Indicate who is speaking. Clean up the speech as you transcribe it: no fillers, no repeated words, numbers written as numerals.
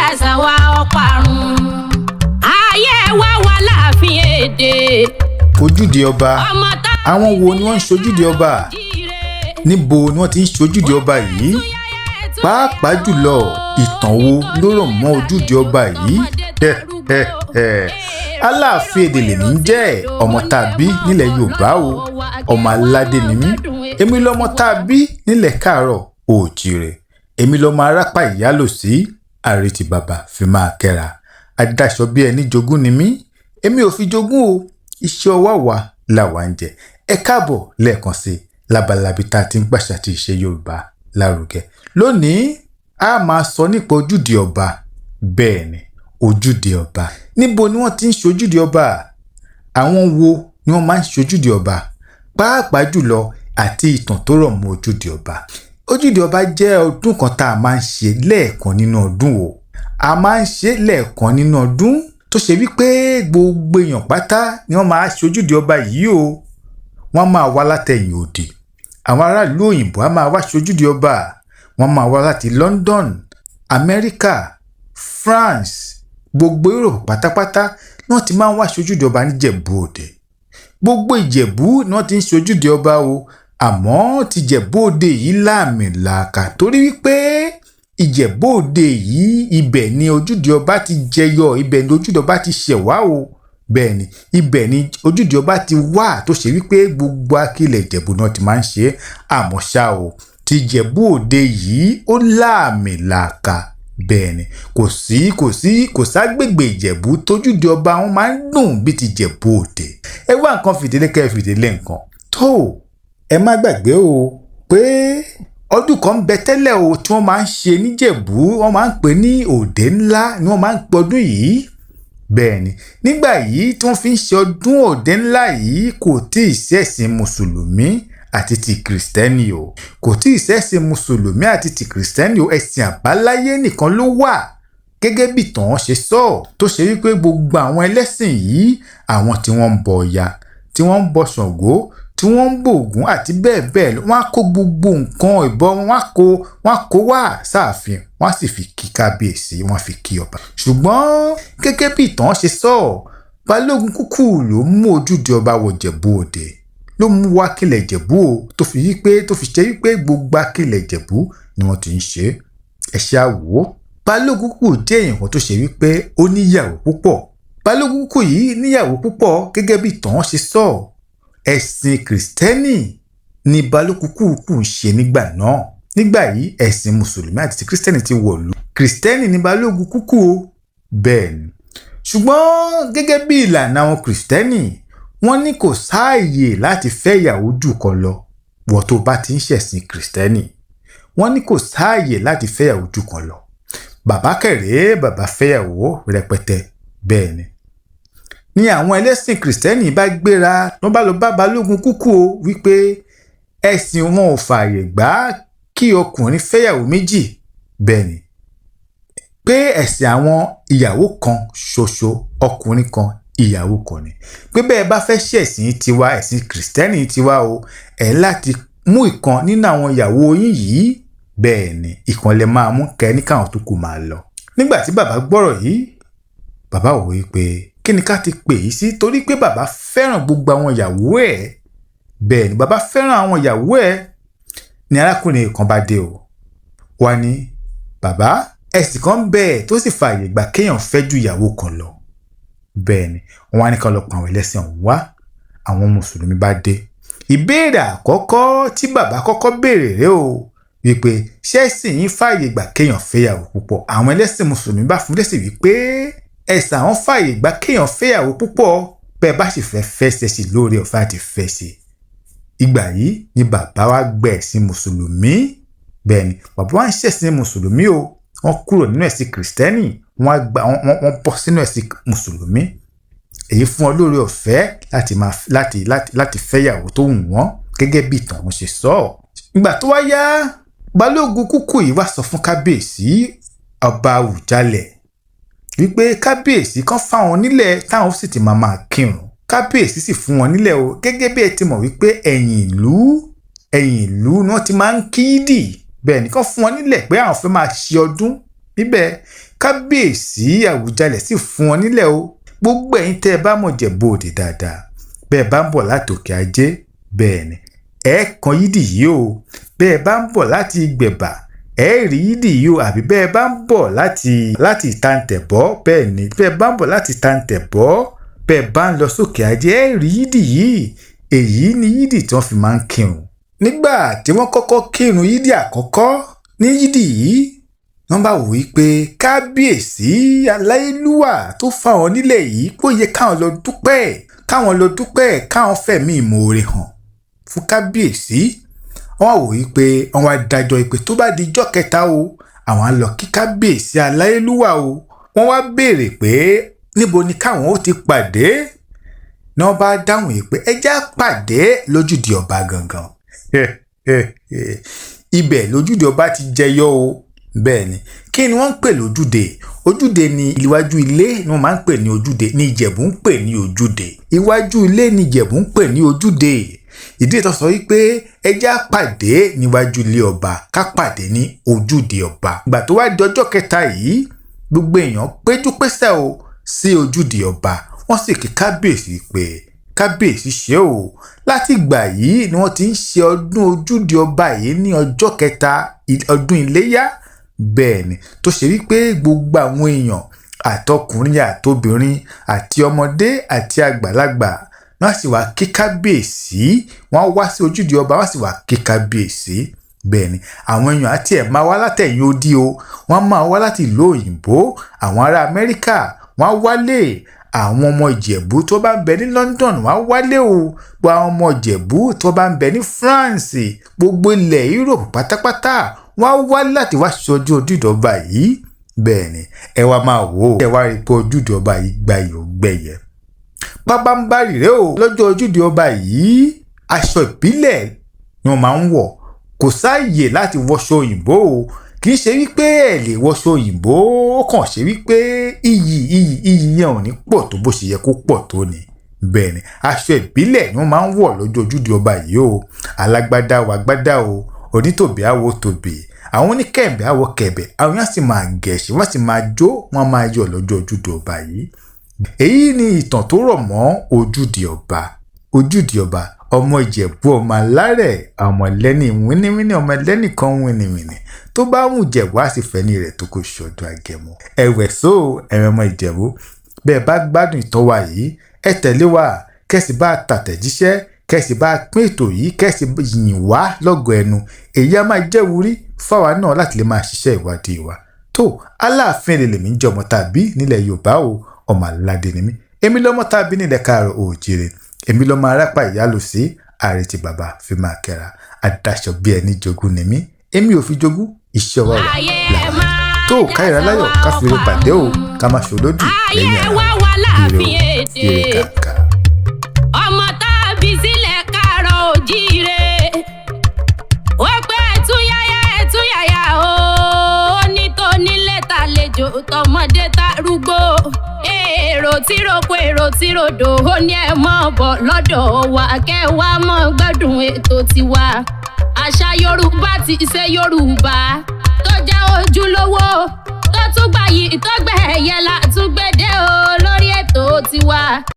Speaker 1: Kàṣà wa ọ̀parun. Ayé wa wà láàfin èdè.
Speaker 2: Ojúde ọba.
Speaker 1: Ọmọ tá a
Speaker 2: Àwọn wo ni wọ́n ń ṣojúde ọba? Níbo ni wọ́n ti ń ṣojúde ọba yìí? Pàápàá jùlọ, ìtàn wo ló rọ̀ mọ́ ojúde ọba yìí? Aláàfin èdè lèmi ń jẹ́, ọmọ tá a bí nílẹ̀ Yorùbá o. Ọmọ aládé ni mí. Èmi lọmọ tá a bí nílẹ̀ Káàárọ̀ Oòjíire. Èmi lọmọ arápá ìyálòsí àrètí bàbá fi máa kẹ́ra. Adáṣọ bí ẹni jogún ni mí. Èmi ò fi jogún o, iṣẹ́ ọwọ́ wa làwa ń jẹ. Ẹ káàbọ̀ lẹ́ẹ̀kan sí i lábalábí tá a ti ń gbàṣà àti ìṣe Yorùbá lárugẹ. Lónìí, a máa sọ nípa ojúde ọba. Bẹ́ẹ̀ ni, ojúde ọba. Níbo ni wọ́n ti ń ṣojúde ọba? Àwọn wo ni wọ́n máa ń ṣojúde ọba? Pàápàá jùlọ, àti ìtàn tó rọ̀ mọ́ ojúde ọba. Ojúde ọba jẹ́ ọdún kan tá a máa ń ṣe lẹ́ẹ̀kan nínú ọdún o. A máa ń ṣe lẹ́ẹ̀kan nínú ọdún, tó ṣe wípé gbogbo èèyàn pátá ni wọ́n máa ṣojúde ọba yìí o. Wọ́n máa wá látẹ̀yìn òdì. Àwọn aráàlú òyìnbó á máa wá ṣojúde ọba. Wọ́n máa wá láti London, Amẹ́ríkà, France, gbogbo Europe pátápátá ni wọ́n ti máa ń wá ṣojúde ọba níjẹ̀bú Òde. Gbogbo Ìjẹ̀bú ni wọ́n ti ń ṣojúde ọba o, àmọ́ tìjẹ̀bú Òde yìí láàmìlàaka, torí wípé Ìjẹ̀bú Òde yìí, ibẹ̀ ni ojúde ọba ti jẹyọ, ibẹ̀ ni ojúde ọba ti ṣẹ̀ wá o. Bẹ́ẹ̀ ni, ibẹ̀ ni ojúde ọba ti wà, tó ṣe wípé gbogbo akílẹ̀ Ìjẹ̀bú náà ti máa ń ṣe é. Àmọ́ ṣá o, tìjẹ̀bú Òde yìí, ó láàmìlàaka. Bẹ́ẹ̀ ni, kò sí kò ságbègbè Ìjẹ̀bú tójúde ọba wọn máa ń dùn bí ti Ìjẹ̀bú Òde. Ẹ wá nǹkan fìdílé kẹ́ ẹ fìdílé nǹkan tó. Ẹ má gbàgbé o pé ọdún kan ń bẹ tẹ́lẹ̀ o tí wọ́n máa ń ṣe níjẹ̀bú. Wọ́n máa ń pè ní Òde Ńlá ni wọ́n máa ń pe ọdún yìí. Bẹ́ẹ̀ ni, nígbà yìí tí wọ́n fi ń ṣe ọdún Òde Ńlá yìí, kò tí ì sí ẹ̀sìn mùsùlùmí àti ti kìrìsìtẹ́nì o. Kò tí ì sẹ́sìn mùsùlùmí àti ti kìrìsìtẹ́nì o. Ẹ̀sìn àbáláyé nìkan ló wà, gẹ́gẹ́ bí tàn ṣe sọ, tó ṣe wípé gbogbo àwọn ẹlẹ́sìn yìí, àwọn tí wọ́n ń bọ Ọya, tí wọ́n ń bọ Ṣàngó, tí wọ́n ń bọ Ògún àti bẹ́ẹ̀ bẹ́ẹ̀ lọ, wọ́n á kó gbogbo nǹkan ìbọn wọn, wọ́n á kó wá sáàfin, wọ́n á sì fi kí kábíyèsí, wọ́n á fi kí ọba. Ṣùgbọ́n gẹ́gẹ́ bí ìtàn ṣe sọ, Balógun Kúkú ló mú ojúde ọba wọ Ìjẹ̀bú Òde, ló mú wá kílẹ̀ Ìjẹ̀bú o, tó fi ṣe wípé gbogbo akílẹ̀ Ìjẹ̀bú ni wọ́n ti ń ṣe é. Ẹ ṣe àwò. Balógun Kúkú jẹ́ èèyàn kan tó ṣe wípé ó níyàwó púpọ̀. Balógun Kúkú yìí níyàwó púpọ̀. Gẹ́gẹ́ bí ìtàn ṣe sọ, ẹ̀sìn kìrìsìtẹ́nì ni Balógun Kúkú ń ṣe nígbà náà. Nígbà yìí, ẹ̀sìn mùsùlùmí àti ti kìrìsìtẹ́nì ti wọ̀lú. Kìrìsìtẹ́nì ni Balógun Kúkú o. Bẹ́ẹ̀ ni, ṣùgbọ́n gẹ́gẹ́ bí ìlànà àwọn kìrìsìtẹ́nì, wọ́n ní kò sáàyè láti fẹ́ ìyàwó jù kan lọ. Wọ́n tó bá ti ń ṣẹ̀sìn kìrìsìtẹ́nì, wọ́n ní kò sáàyè láti fẹ́ ìyàwó jù kan lọ. Bàbá kẹrẹ, bàbá fẹ́yàwó rẹpẹtẹ. Bẹ́ẹ̀ ni àwọn ẹlẹ́sìn kìrìsìtẹ́nì bá gbéra, wọ́n bá lọ bá Balógun Kúkú o wípé ẹ̀sìn wọn ò fààyè gbà kí ọkùnrin fẹ́yàwó méjì. Bẹ́ẹ̀ ni, pé ẹ̀sìn àwọn, ìyàwó kan ṣoṣo, ọkùnrin kan, ìyàwó kan ni, pé bẹ́ẹ̀ bá fẹ́ ṣẹ̀sìn tiwa, ẹ̀sìn kìrìsìtẹ́nì tiwa o, ẹ̀ láti mú ìkan nínú àwọn ìyàwó yín yìí. Bẹ́ẹ̀ ni, ìkan lè máa mú kẹ́ ní káwọn tó kù máa lọ. Nígbà tí bàbá gbọ́rọ̀ yìí, bàbá wò ó pé kí ni ká ti pè é sí, torí pé bàbá fẹ́ràn gbogbo àwọn ìyàwó ẹ̀. Bẹ́ẹ̀ ni, bàbá fẹ́ràn àwọn ìyàwó ẹ̀. Ni arákùnrin kan bá dé o, wá ní, "Bàbá, ẹ̀sìn kan bẹ́ẹ̀ tó sì fààyè gbà kéèyàn fẹ́ ju ìyàwó kan lọ." Bẹ́ẹ̀ ni, wọ́n á ní ká lọ pa àwọn ẹlẹ́sìn ọ̀hún wá. Àwọn mùsùlùmí bá dé. Ìbéèrè àkọ́kọ́ tí bàbá kọ́kọ́ béèrè rèé o wípé, ṣẹ́sìn yín fààyè gbà kéèyàn fẹ́yàwó púpọ̀? Àwọn ẹlẹ́sìn mùsùlùmí bá fún lésì wípé ẹ̀sìn àwọn fààyè gbà kéèyàn fẹ́yàwó púpọ̀, bẹ́ẹ̀ bá sì fẹ́ fẹ́ ṣe lórí ọ̀fẹ́ àti fẹ́ ṣe. Ìgbà yìí ni bàbá wa gbẹ ẹ̀sìn mùsùlùmí. Bẹ́ẹ̀ ni, bàbá wa ń ṣẹ̀sìn mùsùlùmí o. Wọ́n kúrò nínú ẹ̀sìn kìrìsìtẹ́nì, wọ́n gba wọ́n bọ́ sínú ẹ̀sìn mùsùlùmí. Èyí fún wọn lóore ọ̀fẹ́ láti máa láti láti láti fẹ́yàwó tó wù wọ́n, gẹ́gẹ́ bí ìtàn wọn ṣe sọ. Ìgbà tó wá yá, Balógun Kúkú yìí wá sọ fún kábíyèsí, ọba Àwùjalẹ̀, wípé kábíyèsí kan fáwọn nílẹ̀ táwọn sì ti máa máa kírun. Kábíyèsí sì fún wọn nílẹ̀ o. Gẹ́gẹ́ bí ẹ ti mọ̀ wípé ẹ̀yìn ìlú ni wọ́n ti máa ń kídì. Bẹ́ẹ̀ ni, kán fún wọn nílẹ̀ pé àwọn fẹ́ máa ṣe ọdún níbẹ̀. Kábíyèsí Àwùjalẹ̀ sì fún wọn nílẹ̀ o. Gbogbo ẹ̀yin tẹ́ ẹ bá mọ̀ Ìjẹ̀bú Òde dáadáa, bẹ́ẹ̀ bá ń bọ̀ láti Òkè Ajé, bẹ́ẹ̀ ni ẹ kan yídì yìí o. Bẹ́ẹ̀ bá ń bọ̀ láti Ìgbẹ̀bà, ẹ rí yídì yìí o. Àbí bẹ́ẹ̀ bá ń bọ̀ láti Ìtàǹtẹ̀bọ́, bẹ́ẹ̀ ni bẹ́ẹ̀ bá ń bọ̀ láti Ìtàǹtẹ̀bọ́, bẹ́ẹ̀ bá ń lọ sókè Ajé, ẹ rí yídì yìí. Èyí ni yídì tí wọ́n fi máa ń kírun. Nígbà tí wọ́n kọ́kọ́ kírun yídì àkọ́kọ́ ní yídì yìí, wọ́n bá wò ó pé kábíyèsí aláyélúwà tó fáwọn nílẹ̀ yìí kó yẹ káwọn lọ dúpẹ́, káwọn lọ dúpẹ́, káwọn fẹ̀mí ìmoore hàn fún kábíyèsí. Wọ́n wò ó pé wọ́n wá dájọ́ ìpè tó bá di ijọ́ kẹta o, àwọn á lọ kí kábíyèsí aláyélúwà o. Wọ́n wá béèrè pé níbo ni káwọn ó ti pàdé. Ní wọ́n bá dáhùn yìí pé ẹ já pàdé lójúde ọba gangan. Ibẹ̀ lójúde ọba ti jẹyọ o. Bẹ́ẹ̀ ni, kí ni wọ́n ń pè lójúde? Ojúde ni iwájú ilé ni wọ́n máa ń pè ní ojúde, ní Ìjẹ̀bú ń pè ní ojúde. Iwájú ilé ni Ìjẹ̀bú ń pè ní ojúde. Ìdí ìtàn sọ wípé ẹ já pàdé níwájú ilé ọba, ká pàdé ní ojúde ọba. Ìgbà tó wá di ọjọ́ kẹta yìí, gbogbo èèyàn péjú pésẹ̀ o sí ojúde ọba. Wọ́n sì kí kábíyèsí pé kábíyèsí ṣe o. Láti ìgbà yìí ni wọ́n ti ń ṣe ọdún ojúde ọba yìí ní ọjọ́ kẹta ọdún iléyá. Bẹ́ẹ̀ ni, tó ṣe wípé gbogbo àwọn èèyàn àtọkùnrin àtobìnrin àti ọmọdé àti àgbàlagbà wọ́n sì wá kí kábíyèsí. Wọ́n wá sí ojúde ọba, wọ́n sì wá kí kábíyèsí. Bẹ́ẹ̀ ni, àwọn èèyàn àti ẹ̀ máa wá látẹ̀yìn odi o. Wọ́n máa wá láti ìlú òyìnbó, àwọn ará Amẹ́ríkà wọ́n wálé, àwọn ọmọ Ìjẹ̀bú tó bá ń bẹ ní London wọ́n wálé o, gbogbo àwọn ọmọ Ìjẹ̀bú tó bá ń bẹ ní France, gbogbo ilẹ̀ Europe pátápátá wọ́n wá láti wá ṣojú ojúde ọba yìí. Bẹ́ẹ̀ ni, ẹ wá máa wò ó, ẹ wá rí i pé ojúde ọba yìí gbayì ó gbẹ̀yẹ. Pábánbárì rèé o, lọ́jọ́ ojúde ọba yìí, aṣọ ìbílẹ̀ ni wọ́n máa ń wọ̀. Kò sáàyè láti wọṣọ òyìnbó o. Kì í ṣe wípé ẹ lè wọṣọ òyìnbó, ó kàn ṣe wípé iyì iyì iyì yẹn ò ní pọ̀ tó bó ṣe yẹ kó pọ̀ tó ni. Bẹ́ẹ̀ ni, aṣọ ìbílẹ̀ ni wọ́n máa ń wọ̀ lọ́jọ́ ojúde ọba yìí o. Alágbádá wa gbádá o, onítòbí á wọ tòbí, àwọn oníkẹ̀mbẹ̀ á wọ kẹ̀bẹ̀, àwọn yẹn sì máa gẹ̀ṣin, wọ́n sì máa jó, wọ́n máa yọ̀ lọ́jọ́ ojúde ọba yìí. Èyí ni ìtàn tó rọ̀ mọ́ ojúde ọba. Ojúde ọba, ọmọ Ìjẹ̀bú, ọmọ alárẹ̀, ọmọ ẹlẹ́ni wíníwíní, ọmọ ẹlẹ́nì kan wíníwíní tó bá wù Ìjẹ̀bú á sì fẹ́ ní rẹ̀ tó kò ṣọdún agẹmọ. Ẹ̀wẹ̀ só ẹ̀rẹ̀ ọmọ Ìjẹ̀bú, bẹ́ẹ̀ bá gbádùn ìtàn wa yìí, ẹ tẹ̀lé wa, kẹ́sì bá tàtẹ̀jíṣẹ́, kẹ́sì bá pín ètò yìí, kẹ́sì yìn wá lọ́gọ̀ ẹnu. Èyí á máa jẹ́ wúrí fáwa náà láti lè máa ṣiṣẹ́ ìwádìí wa. Tó Aláàfin lè lèmi ń jẹ́ ọmọ tàbí nílẹ̀ Yorùbá o, ọmọ aládé ni mí. Èmi lọ́mọ tàbí nílẹ̀ káàárọ̀ oòjíire. Èmi lọ́mọ arápá ìyálòsí, ààrẹ ti bàbá fi máa kẹ́ra. Adáṣọ bí ẹni jogún ni mí. Èmi ò fi jogún, iṣẹ́ wa wà làwọn. Tó káyọ̀rọ̀ láyọ̀ ká fi ire pàdé o, ká má ṣòlódì lẹ́yìn ara wa. Ire o, ire kàkà.
Speaker 1: Ọmọ tá a bí sílẹ̀ káàárọ̀ oòjíire. Ó pé ẹ̀túnyáyá ẹ̀túnyáyá o, ó ní tónílé tàlejò tọmọdé tárúgbó. Èrò tí roko èrò tí rodò, ó ní ẹ mọ́ bọ̀ lọ́dọ̀ wa kẹ́ wá mọ́ gbádùn ètò tiwa. Àṣà Yorùbá ti ṣe Yorùbá tó jẹ́ ojúlówó tó tún gbayì tó gbẹ̀yẹ la tún gbédè o lórí ètò tiwa.